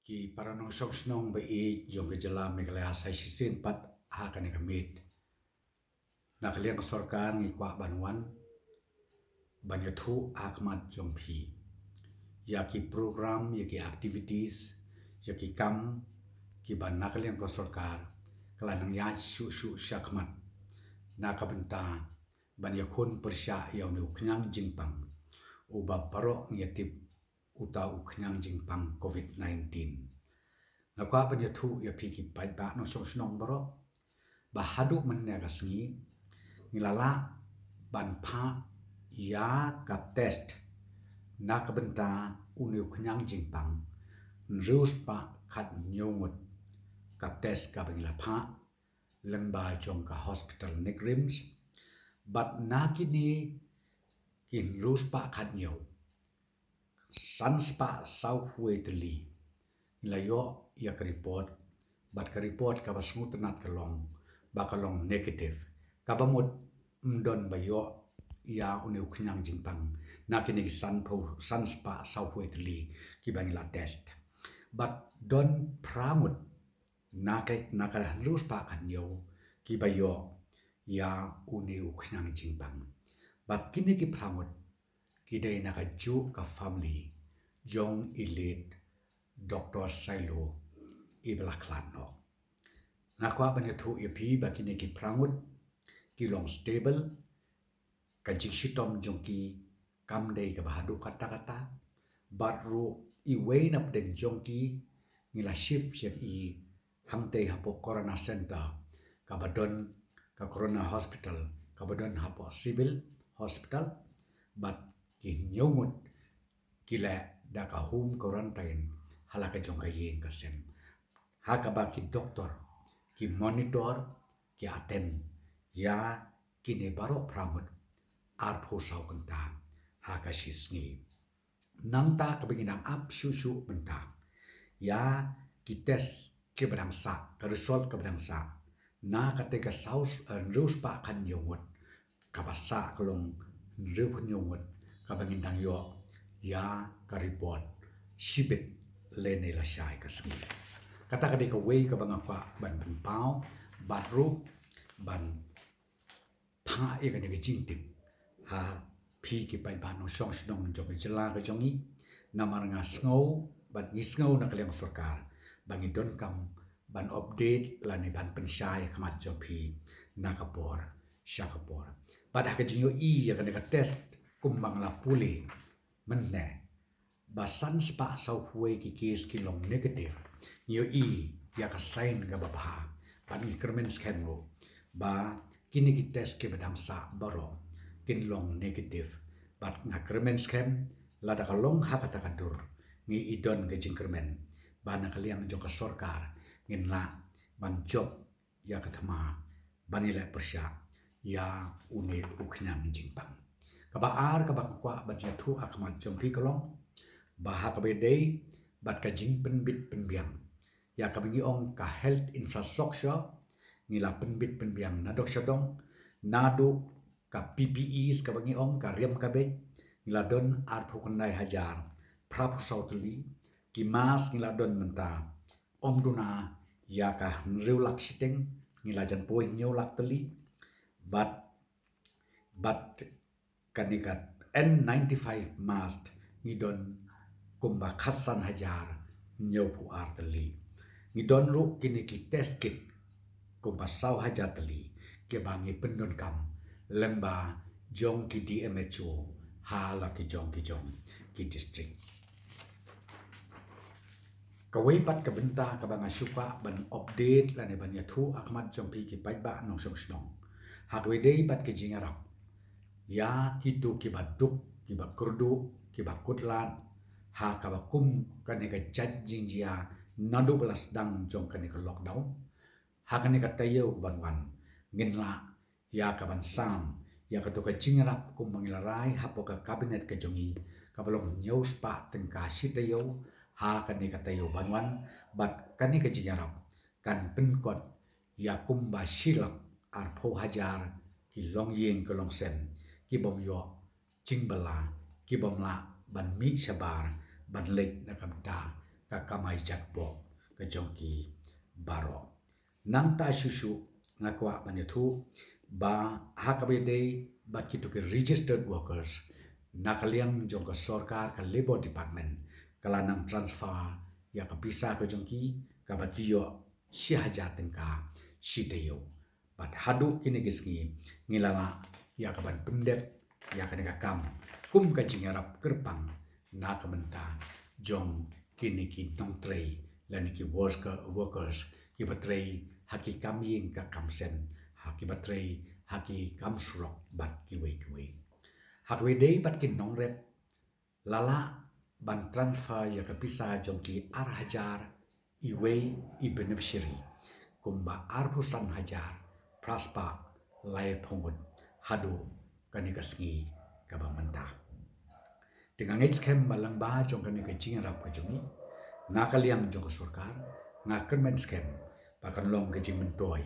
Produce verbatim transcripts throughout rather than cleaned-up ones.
Ki para nongshong shnong ba ïeit jong ka jylla Meghalaya, sa shisien pat ha kane ka miet, na ka liang ka sorkar ngi kwah ban wan ban ïathuh ha khmat jong phi ïa ki program, ïa ki activities, ïa ki kam kiba na ka liang ka sorkar ka la nang ïaid shuh shuh sha khmat na ka bynta ban ïakhun pyrshah ïa une u khñiang jingpang uba baroh ngi ïatip, uta u khñiang jingpang covid nineteen. Nga kwah ban ïathuh ïa phi ki paidbah nongshong shnong baroh ba haduh mynne ka sngi ngi la lah ban phah ïa ka test na ka bynta une u khñiang jingpang hynriew spah khathynñiew ngut. Ka test kaba ngi la phah lyngba jong ka hospital NEIGRIHMS. Bad na kine ki hynriew spah khathynñiew, san spah saw phew tylli ngi la ïoh ïa ka report, bad ka report kaba sngewtynnat ka long ba ka long negative, kaba mut ym don ba ïoh ïa une u khñiang jingpang na kine ki san phew, san spah saw phew tylli kiba ngi la test. Bad don phra ngut na ka, na ka hynriew spah khathynñiew kiba ïoh ïa une u khñiang jingpang. Bad kine ki phra ngut ki dei na kajuh ka family jong i late Doctor Sailo iba la khlad noh. Nga kwah ban ïathuh ïa phi ba kine ki phra ngut ki long stable, ka jingshitom jong ki kam dei kaba haduh katta katta. Bad ruh iwei na pdeng jong ki ngi la shift ïa i hangtei hapoh Corona Center kaba don, ka Corona Hospital kaba don hapoh Civil Hospital. Bad ki hynñiew ngut ki leh da ka home quarantine ha la ka jong ka ïing ka sem, ha kaba ki doktor ki monitor, ki attend ïa kine baroh phra ngut arphew saw kynta ha ka shi sngi. Nangta kaba ngi nang ap shuh shuh mynta ïa ki test kiba dang sah, ka result kaba dang sah na katei ka saw, eh, hynriew spah khathynñiew ngut, kaba sah ka long hynriew phew hynñiew ngut kaba ngin dang ïoh ïa ka report shibit lane lashai ka sngi. Kata ka dei kawei kaba nga kwah ban pynpaw bad ruh ban phah ïa kane ka jingtip ha phi ki paidbah nongshong shnong jong ka jylla ka jong ngi. Namar nga sngew bad ngi sngew na ka liang sorkar ba ngi donkam ban update lane ban pynshai ha khmat jong phi na ka por sha ka por. Bad ha ka jingïohi ïa kane ka test kumba nga la pule mynne, ba san spah saw phew ki case ki long negative, ngi ïohi ïa ka sign kaba bha. Bad ngi kyrmen skhem ruh ba kine ki test kiba dang sah baroh kin long negative. Bad nga kyrmen skhem lada ka long ha kata ka dur, ngi i don ka jingkyrmen ba na ka liang jong ka sorkar ngin lah ban jop ïa ka thma ban ïaleh pyrshah ïa une u khñiang jingpang. Kaba ar kaba nga kwah ban ïathuh ha khmat jong phi ka long ba ha kaba ïadei bad ka jingpynbit pynbiang ïa kaba ngi ong ka health infrastructure, ngi la pynbit pynbiang nadong shadong, naduh ka P P Es kaba ngi ong ka riam ka beit, ngi la don arphew khyndai hajar phra phew saw tylli. Ki mask ngi la don mynta ym duna ïa ka hynriew lak shiteng, ngi la jan poi hynñiew lak tylli. Bad, bad kane ka N ninety-five mask ngi don kumba khatsan hajar hynñiew phew ar tylli. Ngi don ruh kine ki test kit kumba saw hajar tylli kiba ngi pyndonkam lyngba jong ki D M H O ha la ki jong ki jong ki district. Kawei pat ka bynta kaba nga shu kwah ban update lane ban ïathuh ha khmat jong phi ki paidbah nongshong shnong, ha kaba ïadei bad ka jingïarap ïa kito kiba duk, kiba kyrduh, kiba kutlad ha kaba kum kane ka jait jingjia naduh ba la sdang jong kane ka lockdown. Ha kane ka taïew kaban wan ngin lah ïa kaban sam ïa kato ka jingïarap kumba ngi la rai hapoh ka cabinet ka jong ngi, kaba long hynñiew spah tyngka shi taïew ha kane ka taïew ban wan. Bad kane ka jingïarap kan pynkot ïa kumba shi lak arphew hajar ki longïing ki longsem kibym ïoh jingbylla, kibym lah ban mih shabar ban leit na ka bynta ka kamai jakbok ka jong ki baroh. Nangta shuh shuh nga kwah ban ïathuh ba ha kaba ïadei bad kito ki registered workers, na ka liang jong ka sorkar, ka Labour Department ka la nang transfer ïa ka pisa ka jong ki kaba ki ïoh shi hajar tyngka shi taïew. Bad haduh kine ki sngi ngi la lah ïa ka ban pyndep ïa kane ka kam kum ka jingïarap kyrpang na ka bynta jong kine ki nongtrei lane ki worker, workers kiba trei ha ki kam ïing ka kam sem, ha kiba trei ha ki kam surok bad kiwei kiwei. Ha kaba ïadei bad ki nongrep, la lah ban transfer ïa ka pisa jong ki ar hajar iwei i beneficiary, kumba arphew san hajar phra spah laiphew ngut haduh kane ka sngi kaba mynta. Te nga ngeit skhem ba lyngba jong kane ka jingïarap ka jong ngi na ka liang jong ka sorkar, nga kyrmen skhem ba kan long ka jingmyntoi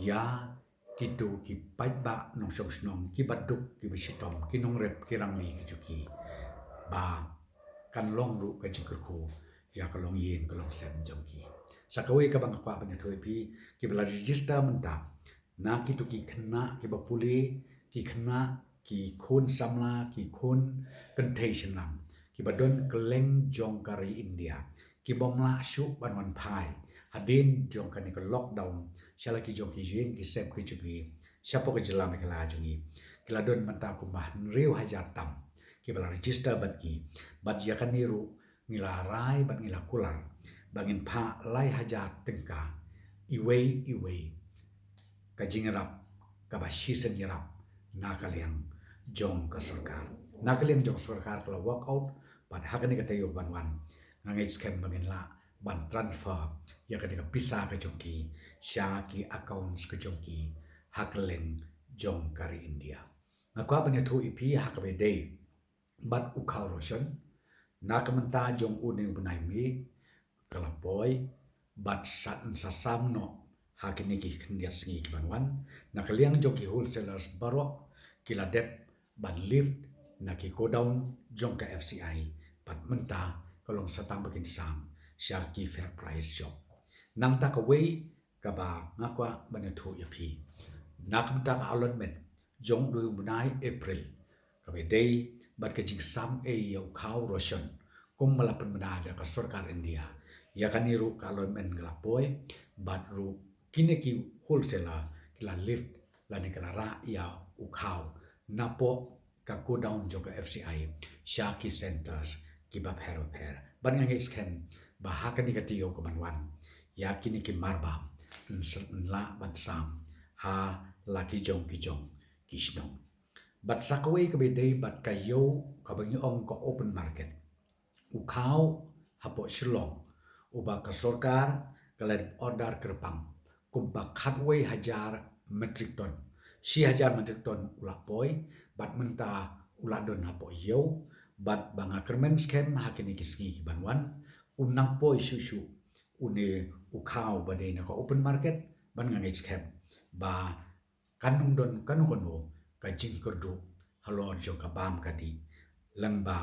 ïa kito ki paidbah nongshong shnong, kiba duk, kiba shitom, ki nongrep, ki rangli ki jong ki, ba kan long ruh ka jingkyrkhu ïa ka longïing ka longsem jong ki. Sa kawei kaba nga kwah ban ïathuh ïa phi, kiba la register mynta na kito ki khynnah kiba pule, ki khynnah, ki khun samla, ki khun kynthei shynrang kiba don kylleng jong ka ri India, ki bym lah shuh ban wan phai hadien jong kane ka lockdown sha la ki jong ki ïing ki sem ki jong ki shapoh ka jylla Meghalaya jong ngi, ki la don mynta kumba hynriew hajar tam kiba la register bad ngi. Bad ïa kane ruh ngi la rai bad ngi la kular ba ngin phah lai hajar tyngka iwei iwei ka jingïarap kaba shisien ïarap na ka liang jong ka sorkar. Na ka liang jong ka sorkar ka la work out, bad ha kane ka taïew ban wan nga ngeit skhem ba ngin lah ban transfer ïa kane ka pisa ka jong ki sha ki accounts ka jong ki ha kylleng jong ka ri India. Nga kwah ban ïathuh ïa phi ha kaba ïadei bad u khaw ration, na ka mynta jong une u bnai May ka la poi, bad sa, sa sam noh ha kine ki khyndiat sngi ki ban wan. Na ka liang jong ki wholesalers baroh ki la dep ban lift na ki godown jong ka F C I, bad mynta ka long sa tang ba kin sam sha ki fair price shop. Nangta kawei kaba nga kwah ban ïathuh ïa phi, na ka mynta ka allotment jong u bnai April kaba ïadei bad ka jingsam ei ïa u khaw ration kumba la pynbna da ka sorkar India, ïa kane ruh ka allotment ka la poi, bad ruh kine ki wholesaler ki la lift lane ki la rah ïa u khaw napoh ka godown jong ka F C I sha ki centres kiba pher bapher. Bad nga ngeit skhem ba ha kane ka taïew ka ban wan ïa kine ki marbam yn s-, yn lah ban sam ha la ki jong ki jong ki shnong. Bad sa kawei kaba ïadei bad ka ïew kaba ngi ong ka open market, u khaw hapoh Shillong uba ka sorkar ka la order kyrpang kumba khatwei hajar metric ton. Shi hajar metric ton u la poi, bad mynta u la don hapoh ïew, bad ba nga kyrmen skhem ha kine ki sngi ki ban wan un nang poi shuh shuh une u khaw ba dei na ka open market, bad nga ngeit skhem ba kan ym don kano kano ka jingkyrduh halor jong ka bam ka dih lyngba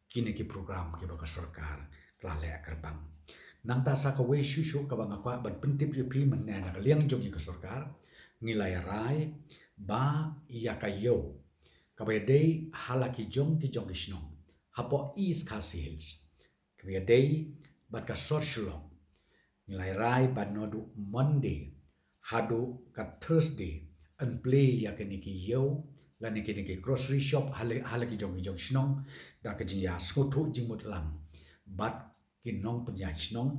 kine ki program kiba ka sorkar ka la leh kyrpang. Nangta sa kawei shuh shuh kaba nga kwah ban pyntip ïa phi mynne na ka liang jong ngi ka sorkar, ngi la ïa rai ba ïa ka ïew kaba ïadei ha la ki jong ki jong ki shnong hapoh East Khasi Hills kaba ïadei bad ka sor Shillong, ngi la ïa rai ba naduh Monday haduh ka Thursday yn plie ïa kine ki ïew lane kine ki grocery shop ha la, ha la ki jong ki jong shnong da ka jingïasngewthuh jingmut lang bad ki nongpynïaid shnong,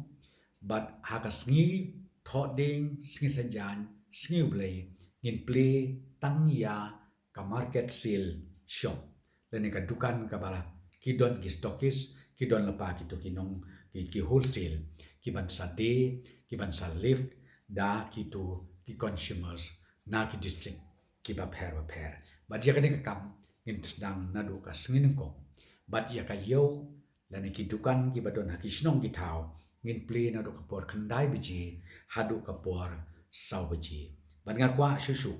bad ha ka sngi Thohdieng, sngi Saitjaiñ, sngi U Blei ngin plie tang ïa ka market sale shop lane ka dukan kaba la ki don ki stockist, ki don lypa kito ki nong, ki, ki wholesale ki ban sa die, ki ban sa lift da kito ki consumers na ki district kiba pher bapher. Bad ïa kane ka kam ngin sdang naduh ka sngi nyngkong. Bad ïa ka ïew lane ki dukan kiba don ha ki shnong ki thaw ngin plie naduh ka por khyndai baje haduh ka por saw baje. Bad nga kwah shuh shuh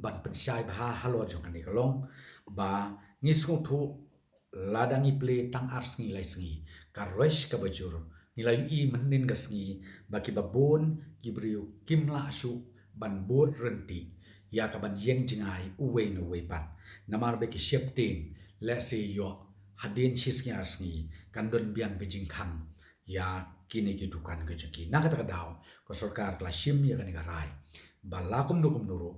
ban pynshai bha halor jong kane ka long ba ngi sngewthuh lada ngi plie tang ar sngi lai sngi, ka rush kaba jur Ngi la ïohi mynhynnin ka sngi ba kiba bun ki briew kim lah shuh ban bud ryntih ïa ka ban ïeng jngai uwei na uwei pat, namar ba ki sheptieng lehse ïoh hadien shi sngi ar sngi kan don biang ka jingkhang ïa kine ki dukan ka jong ki. Na kata ka daw ka sorkar ka la shim ïa kane ka rai ba la kumno kumno ruh,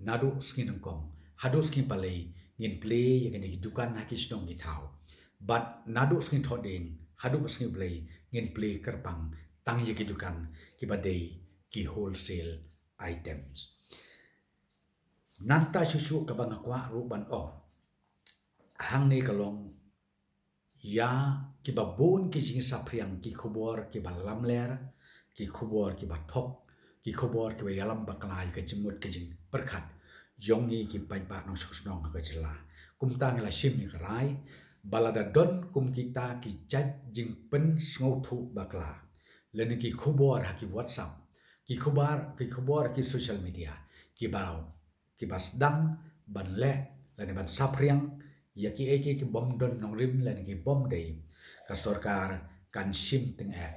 naduh sngi nyngkong haduh sngi palei ngin plie ïa kine ki dukan ha ki shnong ki thaw. Bad naduh sngi thohdieng haduh sngi blei ngin plie kyrpang tang ïa ki dukan kiba dei ki wholesale items. Nangta shuh shuh kaba nga kwah ruh ban ong hangne ka long ïa kiba bun ki jingsaphriang, ki khubor kiba lamler, ki khubor kiba thok, ki khubor kiba ïalam bakla ïa ka jingmut ka jingpyrkhat jong ngi ki paidbah nongshong shnong ha ka jylla. Kumta ngi la shim ïa ka rai ba lada don kum kita ki jait jingpynsngewthuh bakla lane ki khubor ha ki WhatsApp, ki khubor, ki khubor ha ki social media kiba kiba sdang ban leh lane ban saphriang ïa kiei kiei ki bym don nongrim lane ki bym dei, ka sorkar kan shim tyngeh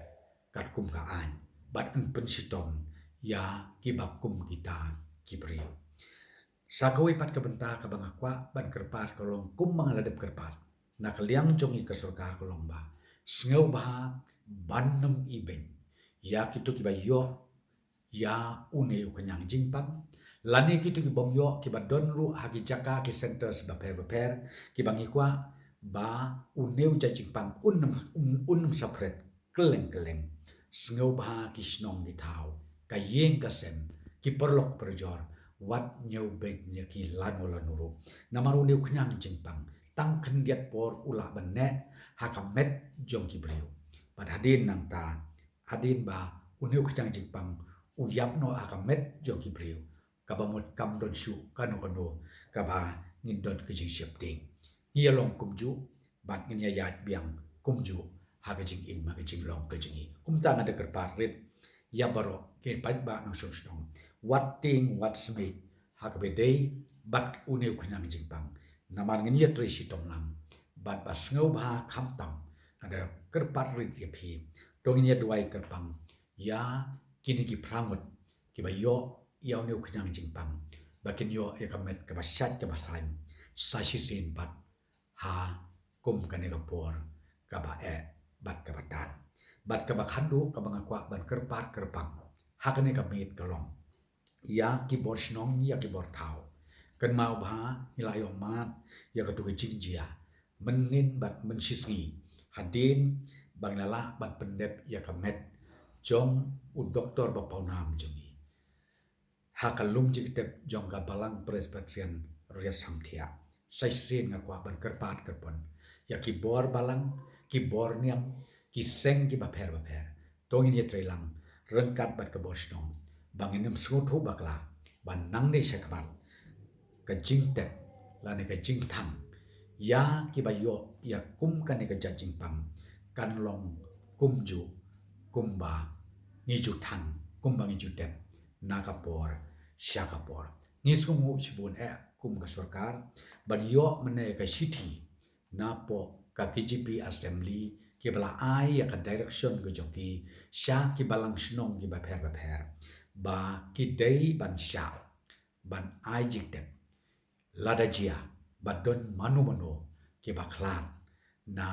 katkum ka aiñ bad yn pynshitom ïa kiba kum kita ki briew. Sa kawei pat ka bynta kaba nga kwah ban kyrpad ka long kumba nga la dep kyrpad na ka liang jong ngi ka sorkar ka long ba sngewbha ban nym ibeiñ ïa kito kiba ïoh ïa une u khñiang jingpang lane kito ki bym ïoh kiba don ruh ha ki jaka ki centres bapher bapher kiba ngi kwah ba une u jait jingpang un nym, un, un nym saphriang kylleng kylleng. Sngewbha ki shnong ki thaw, ka ïing ka sem, ki paralok parajor, wat ñiew beiñ ïa ki lano lano ruh. Namar une u khñiang jingpang tang khyndiat por u lah ban neh ha ka met jong ki briew. Bad hadien nangta hadien ba une u khñiang jingpang u ïap noh ha ka met jong ki briew, kaba mut kam don shuh kano kano kaba ngin don ka jingsheptieng. Ngi ïa long kumjuh bad ngin ïa ïaid biang kumjuh ha ka jingim ha ka jinglong ka jong ngi. Kumta nga da kyrpad rit ïa baroh ki paidbah nongshong shnong, wat tieng wat smiej ha kaba dei bad une u khñiang jingpang, namar ngin ïa trei shitom lang. Bad ba sngewbha khamtam nga da kyrpad rit ïa phi, to ngin ïa duwai kyrpang ïa kine ki phra ngut kiba ïoh ïa une u khñiang jingpang ba kin ïoh ïa ka met kaba shait kaba hlaiñ sa shisien bad ha kum kane ka por kaba eh bad kaba tan. Bad kaba khadduh kaba nga kwah ban kyrpad kyrpang ha kane ka miet ka long ïa ki bor shnong, ïa ki bor thaw, kynmaw ba ngi la ïoh mad ïa katu ka jingjia mynhynnin bad mynshisngi hadien ba ngi la lah ban pyndep ïa ka met jong u doktor ba pawnam jong ngi ha ka lum jingtep jong ka Balang Presbyterian Riatsamthiah. Sa shisien nga kwah ban kyrpad kyrpon ïa ki bor balang, ki bor niam, ki seng kiba pher bapher, to ngin ïa trei lang ryngkat bad ka bor shnong ba ngin nym sngewthuh bakla ba nangne shakhmat ka jingtep lane ka jingthang ïa kiba ïoh ïa kum kane ka jait jingpang kan long kumjuh kumba ngi ju thang, kumba ngi ju tep na ka por sha ka por. Ngi sngewnguh shibun eh kum ka sorkar ba ngi ïoh mynne ka shithi napoh ka K J P Assembly kiba la ai ïa ka direction ka jong ki sha ki balang shnong kiba pher bapher ba ki dei ban shah ban ai jingtep lada jia ba don mano mano kiba khlad na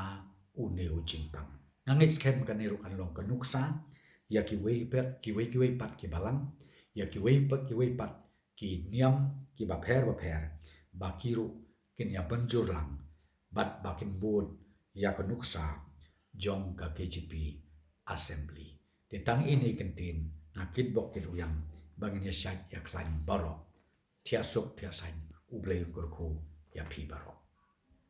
une u jingpang. Nga ngeit skhem kane ruh kan long ka nuksa ïa kiwei pat, kiwei kiwei pat ki balang, ïa kiwei pat, kiwei pat ki niam kiba pher bapher ba ki ruh kin ïa mynjur lang bad ba kin bud ïa ka nuksa jong ka K J P Assembly. Te tang ine i kyntien nga kitbok kitrwiang ba ngin ïa shait ïa khlaiñ baroh. Thiah suk thiah saiñ, U Blei un kyrkhu ïa phi baroh.